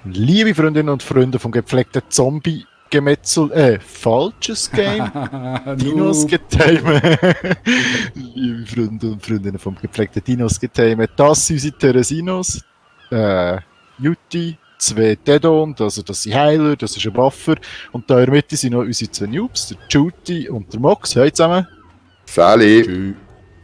Liebe Freundinnen und Freunde vom gepflegten Zombie-Gemetzel, falsches Game, Dinos-Getame. Liebe Freunde und Freundinnen vom gepflegten Dinos-Getame, das sind unsere Teresinos, Jutti, 2 Dedon, also das sind Heiler, das ist ein Waffer, und da in der Mitte sind noch unsere 2 Noobs, der Jutti und der Mox. Hey zusammen. Sali. Tschüss.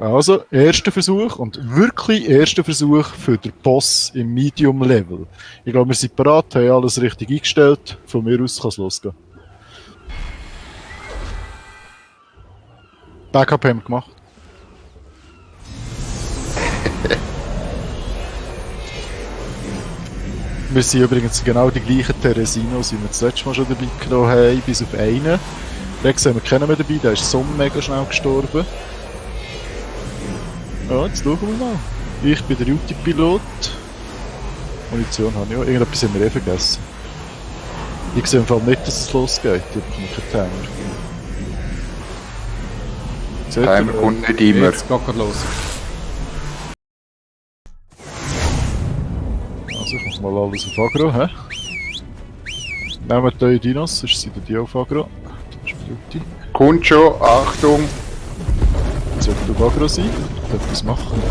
Also, erster Versuch und wirklich erster Versuch für den Boss im Medium-Level. Ich glaube, wir sind bereit, haben alles richtig eingestellt. Von mir aus kann es losgehen. Backup haben wir gemacht. Wir sind übrigens genau die gleichen Teresinos, wie wir das letzte Mal schon dabei genommen haben, bis auf einen. Rex haben wir keinen mehr dabei, der ist so mega schnell gestorben. Ja, jetzt schauen wir mal. Ich bin der Jutti-Pilot. Munition habe ich auch. Irgendetwas haben wir eh vergessen. Ich sehe im Fall nicht, dass es losgeht. Ich habe keinen Timer. Timer kommt nicht immer. Jetzt geht gerade los. Also ich mache mal alles auf Agro, hä? Nehmen wir die Dinos, sonst sind die auf Agro. Das ist Jutti. Kommt schon, Achtung. Sollte auf Agro sein. Ich darf das machen.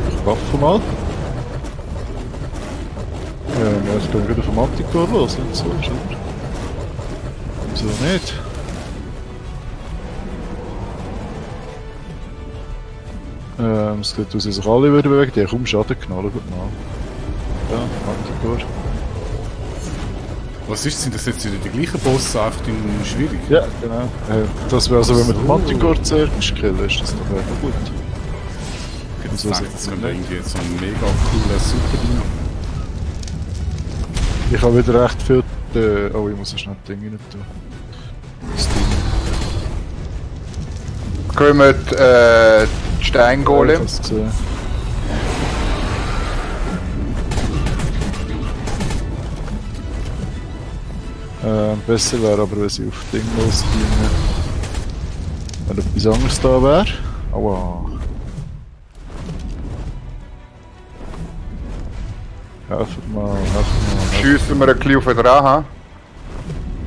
Ich waffe mal. Ja, jetzt gehen wir wieder vom Manticore los und so, ist oder? Wieso nicht? Es sieht aus, als sich alle würden bewegen. Die haben kaum Schaden genommen, schaut mal. Ja, Manticore. Was ist, sind das jetzt wieder die gleichen Bosse, einfach in schwierig? Ja, genau. Das wäre also, wenn wir den Manticore zuerst killen, ist das doch gut. Jetzt denkt es mir irgendwie so ein mega cooler Super-Dino. Ich habe wieder recht viel... oh, ich muss schnell das Ding rein tun. Das Ding. Kommen die Steingolem. Ich hab's gesehen. Besser wäre aber, wenn sie auf Ding losgehen. Wenn etwas anderes da wäre. Aua. Helft mal, helft mal. Schiessen wir ein bisschen auf den Drachen.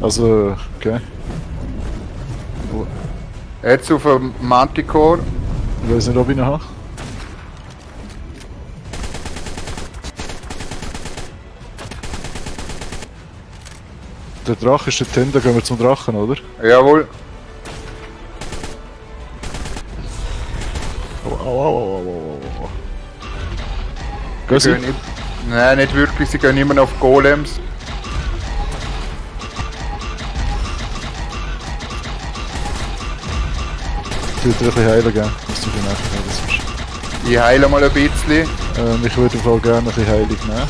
Also, okay. Jetzt auf den Manticore. Ich weiß nicht, ob ich noch habe. Der Drache ist dort hinten, gehen wir zum Drachen, oder? Jawohl. Au. Gehen Sie? Nein, nicht wirklich, sie gehen immer noch auf Golems. Ich würde dir ein bisschen heilen geben, dass du die nächste Heilung hast. Ich heile mal ein bisschen. Ich würde im Fall gerne ein bisschen Heilung nehmen.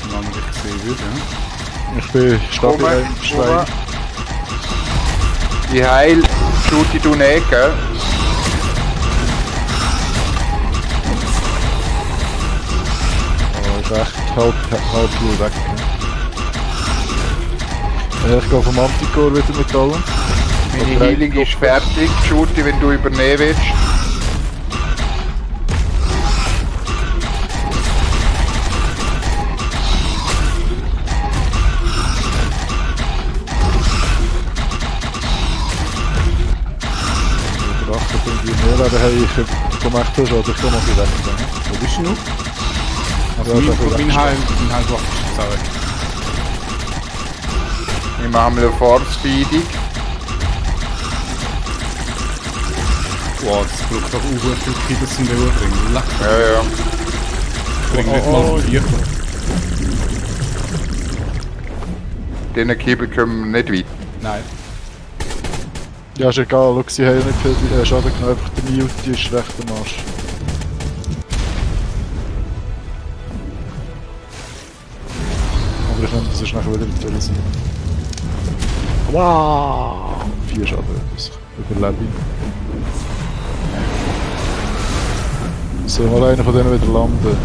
Wenn man dich sehen würde, ja. Ich bin stabil im Schwein. Ich heile, Jutti du nicht, gell? Oh, ist echt halb viel weg. Ich gehe vom Manticore wieder mit allem. Meine Healing ist fertig, Jutti, wenn du übernehmen willst. Ich komme echt schon, ich komme noch wieder weg. Wo bist du noch? Also mein Heilwaffe ist jetzt Ich mache mal eine Force-Feeding. Wow, das braucht doch auch viel Kinder zum Überbringen. Leck. Ja. Bring nicht mal 4. Diesen Kiebel kommen wir nicht weit. Nein. Ja, ist egal, schau, sie haben nicht viel Schaden genommen, einfach der Mute ist recht am Arsch. Aber ich könnte das nachher wieder sein. Wow! 4 Schaden, das überlebe ich. So, mal einer von denen wieder landen.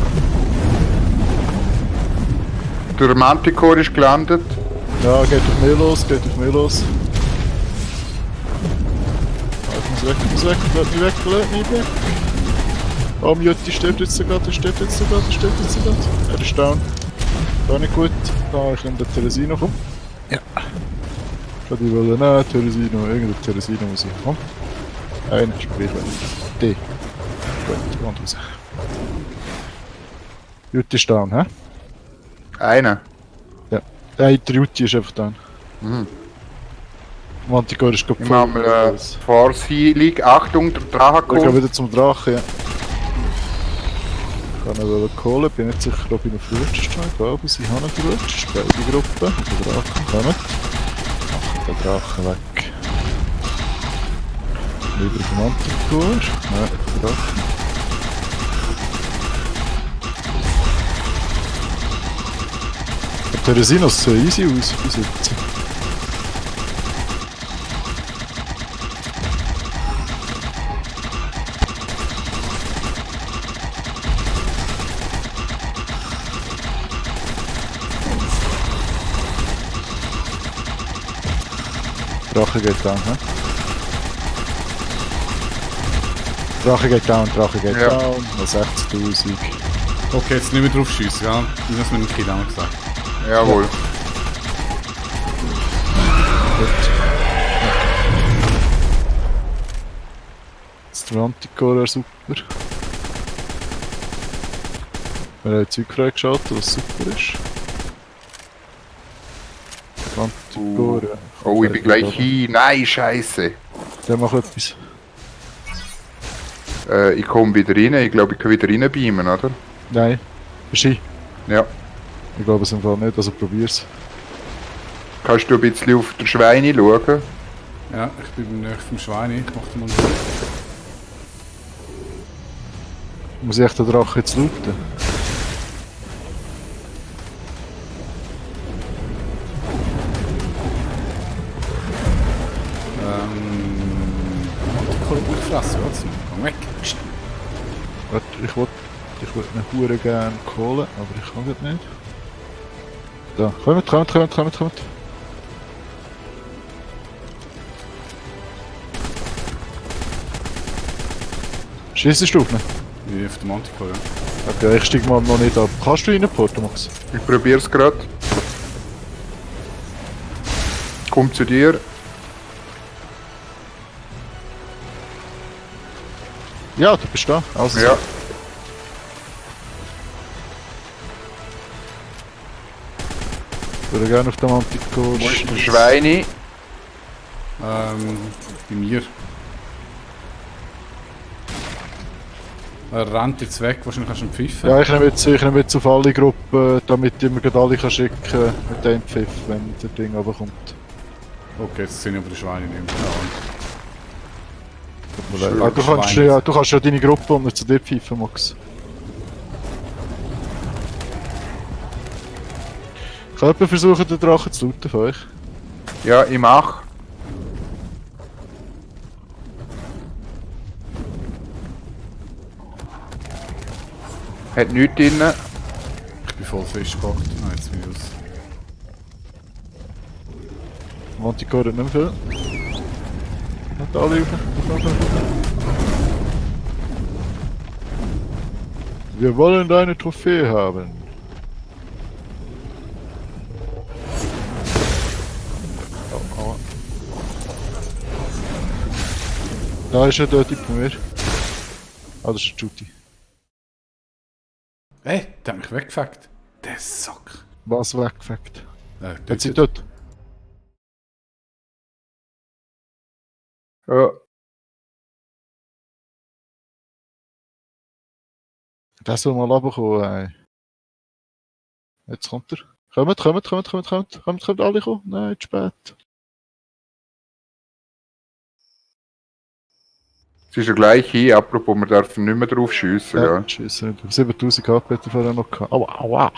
Der Manticore ist gelandet. Ja, geht auf mich los, Ich muss weg, lass mich weg. Oh, Mjutti stirbt jetzt sogar, der stirbt jetzt sogar, der stirbt jetzt sogar. Er ist down. Gar nicht gut. Da, ich nehme den Teresino, komm. Ja. Ich kann die wollen, nein, Teresino, irgendein Teresino muss ich, komm. Einer, ist mir gleich D. Gut, und raus. Jutti ist down, hä? Einer. Ja. Nein, der Jutti ist einfach down. Mhm. Manticore ist gerade Ich mach mal Force Healing. Achtung, der Drache Ich gehe kommt. wieder zum Drachen, ja. Ich kann ihn holen, bin nicht sicher, ob ich noch verrutscht stehe. Ich glaube, sie haben ihn verrutscht. Beide Gruppen. Der Drachen kommt. Machen den Drachen weg. Wieder vom Manticore. Nein, der Drachen. Der Teresino sieht easy aus bis jetzt. Drache geht down, hä? Drache geht down, Drache geht Ja. down. Noch 60.000. Okay, jetzt nicht mehr drauf schiessen, ja? Du hast mir einen Kill auch gesagt. Jawohl. Gut. Das Manticore wäre super. Wir haben Zeug freigeschaltet, was super ist. Manticore. Oh, ich bin gleich hin. Nein, Scheiße. Der macht etwas. Ich komme wieder rein. Ich glaube, ich kann wieder rein beamen, oder? Nein. Bist du? Ja. Ich glaube es im Fall nicht, also probier's. Kannst du ein bisschen auf den Schweine schauen? Ja, ich bin näher vom Schwein, ich mach den mal Muss ich echt den Drachen jetzt looten? Fressen, was? Komm weg! Warte, ich wollte ihn hure gerne holen, aber ich kann das nicht. Da, kommt. Schießt du auf ihn? Wie auf dem Manticore, ja. Okay, ich steig mal noch nicht ab. Kannst du rein, Portomax? Ich probier's gerade. Komm zu dir. Ja, du bist da. Also, Ja. Ich würde gerne auf den Manticore. Wo ist der Schweine? Bei mir. Er rennt jetzt weg, wahrscheinlich hast du einen Pfiffen. Ja, ich nehme jetzt auf alle Gruppen, damit ich mir gerade alle kann schicken mit dem Pfiff, wenn der Ding runterkommt. Okay, jetzt sind aber die Schweine nicht mehr. Tut mir leid. Ah, du kannst ja deine Gruppe und nicht zu dir pfeifen, Max. Kann jemand versuchen, den Drachen zu looten von euch? Ja, ich mach. Hat nichts drin. Ich bin voll festgepackt. Ah, jetzt bin ich aus. Manticore hat nicht mehr viel. Nicht alle rauf. Wir wollen deine Trophäe haben. Oh, aua. Da ist der Typ von mir. Ah, das ist der Juti. Hey, der hat mich weggefackt. Der Sack. Was weggefackt? Dort Hat sie dort? Ja. Das soll mal runterkommen, ey. Jetzt kommt er. Kommt alle kommen? Nein, zu spät. Es ist ja gleich hin, apropos, wir dürfen nicht mehr drauf schiessen, Ja, ja. tschüss. 7000 HP hat er vorher noch gehabt. Aua, aua.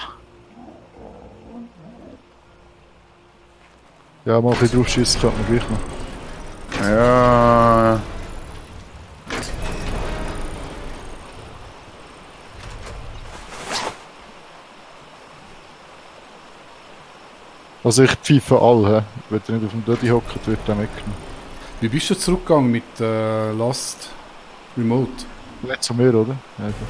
Ja, mal ein bisschen drauf schiessen könnte man gleich noch. Ja. Also ich pfeife alle, hä? Wenn er nicht auf dem Dödi hockt, wird er weggenommen. Wie bist du zurückgegangen mit Last Remote? Nicht zu mir, oder? Einfach.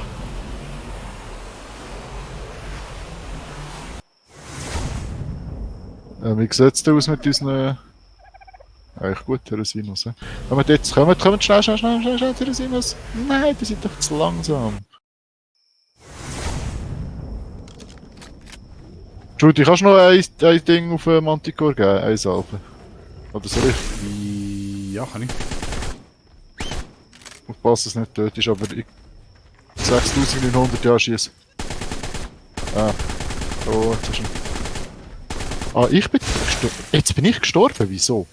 Wie sieht es denn aus mit unseren... Eigentlich gut, Teresinos, hä? Kommt jetzt, kommt schnell, Teresinos! Nein, die sind doch zu langsam. Judy, kannst du noch ein Ding auf Manticore geben? Ein Salve? Oder soll ich? Ja, kann ich. Aufpassen, dass es nicht tot ist, aber ich... 6900 Jahre schießen. Ah. Oh, jetzt ist er... Ah, ich bin gestorben. Jetzt bin ich gestorben, wieso?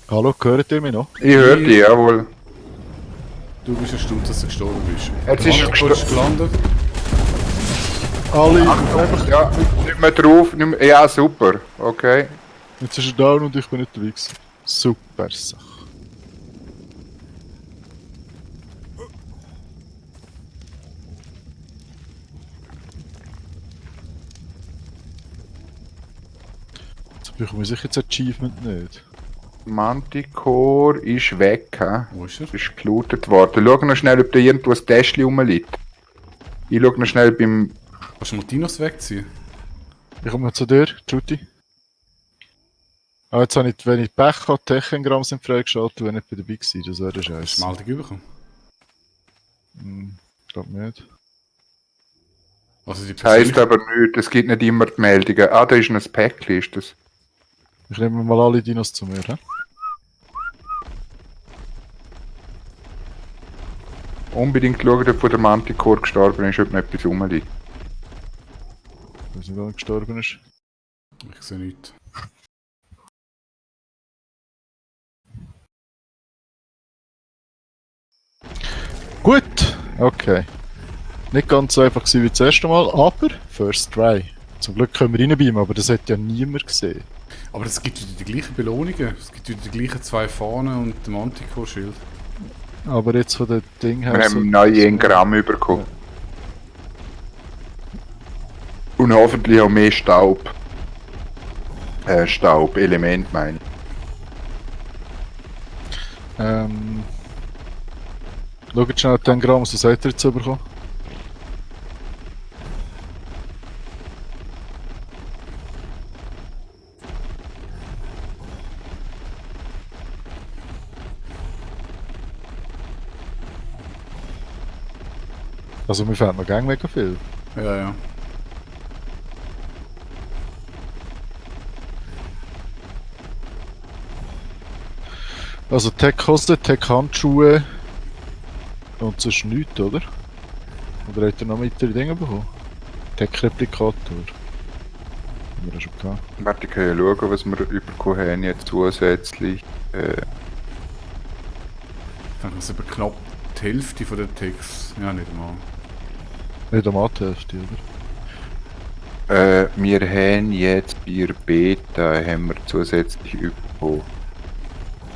Hallo, hört ihr mich noch? Ich höre dich, jawohl. Du bist erstaunt, dass du gestorben bist. Jetzt ist er kurz gelandet. Alle, einfach... Ja, nicht mehr drauf. Nicht mehr, ja, super. Okay. Jetzt ist er down und ich bin nicht unterwegs. Super Sache. Jetzt bekomme ich sicher das Achievement nicht. Manticore ist weg, hä? Wo ist er? Ist gelootet worden. Schau noch schnell, ob da irgendwo ein Täschchen rumliegt. Ich schau noch schnell beim... Kannst du mal Dinos wegziehen? Ich komme zu dir, Judy. Ah, jetzt habe ich, wenn ich Pech hatte, Techengramm sind freigeschaltet, wenn ich nicht dabei gewesen. Das wäre Hast du scheiße. die Meldung bekommen? Ich glaube nicht. Also die Das heisst aber nicht, es gibt nicht immer die Meldungen. Ah, da ist noch ein Päckchen, ist das. Ich nehme mal alle Dinos zu mir, hä? Unbedingt schauen, ob von der Manticore gestorben ist, ob noch etwas rumliegt. Ich weiß nicht, wer gestorben ist. Ich sehe nichts. Gut, okay. Nicht ganz so einfach gewesen wie das erste Mal, aber First Try. Zum Glück können wir reinbeamen, aber das hat ja niemand gesehen. Aber es gibt wieder die gleichen Belohnungen. Es gibt wieder die gleichen 2 Fahnen und den Manticore-Schild. Aber jetzt von dem Ding her... Wir haben neue Engramm bekommen. Und hoffentlich auch mehr Staub. Staubelement meine ich. Schaut schnell den Gramm, was seid ihr jetzt bekommen? Also mir fehlt noch gang mega viel. Ja, ja. Also Tech-Hose, Tech-Handschuhe und sonst nichts, oder? Oder hat er noch weitere Dinge bekommen? Tech-Replikator. Haben wir ja schon gehabt. Warte, ich kann ja schauen, was wir bekommen haben jetzt zusätzlich. Ich denke, es ist aber knapp die Hälfte von den Text. Ja, nicht einmal. Nicht am Hälfte, oder? Wir haben jetzt bei der Beta haben wir zusätzlich bekommen.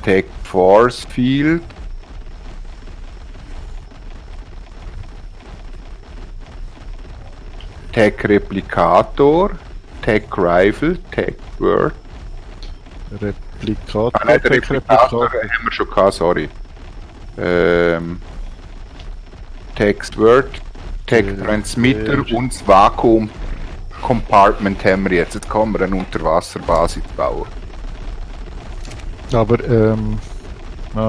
Tech Force Field. Tech Replikator. Tech Rifle. Tech Word. Replikator. Ah nein, der Tech-Replikator. Replikator haben wir schon gehabt, sorry. Text Word, Tech Transmitter und das Vakuum Compartment haben wir jetzt. Jetzt kann man eine Unterwasserbasis bauen. Aber,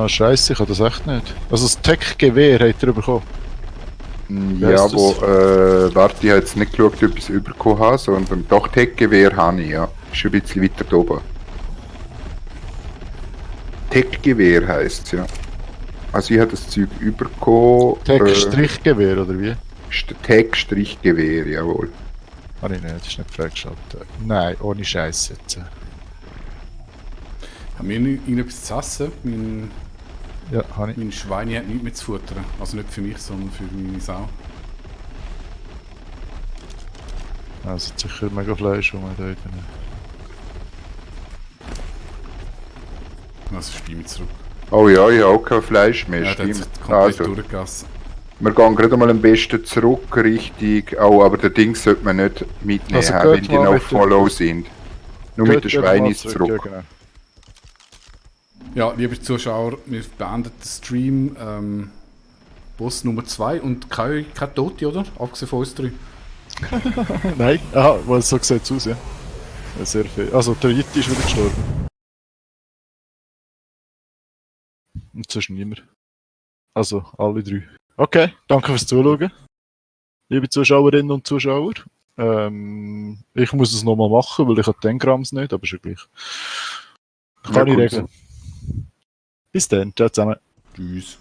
scheisse, ich habe das echt nicht. Also das Tech-Gewehr hat er bekommen. Wer Ja, ist wo, das? warte, ich habe jetzt nicht geschaut, ob ich es bekommen habe, sondern doch Tech-Gewehr habe ich, ja. Ist ein bisschen weiter da oben. Tech-Gewehr heisst es, ja. Also ich habe das Zeug bekommen. Tech-Strichgewehr, oder wie? Tech-Gewehr, jawohl. Ah, nee, das ist nicht freigeschaltet. Nein, ohne Scheiß jetzt. Haben wir irgendetwas zu essen? Ja, habe ich. Mein Schwein hat nichts mehr zu futtern. Also nicht für mich, sondern für meine Sau. Also sicher mega Fleisch, das man da drin. Also spiel mich zurück. Oh ja, ich habe auch kein Fleisch mehr, Ja, der hat stimmt. sich komplett Also, durchgegessen. Wir gehen gerade mal am besten zurück Richtung. Oh, aber den Ding sollte man nicht mitnehmen, Also wenn geht die mal noch mit Follow sind. Nur mit den Geht mal Schweinis zurück. Ja, genau. Ja, liebe Zuschauer, wir beenden den Stream. Boss Nummer 2 und kein Tote, oder? Abgesehen von uns 3. Nein, aha, weil so sieht es aus, ja. Ja, sehr viel. Also, der Yeti ist wieder gestorben. Und sonst niemand. Also, alle 3. Okay, danke fürs Zuschauen. Liebe Zuschauerinnen und Zuschauer. Ich muss es nochmal machen, weil ich habe den Grams nicht, aber ist ja gleich. Kann Ja, ich gut regeln. Bis dann, ciao zusammen. Tschüss.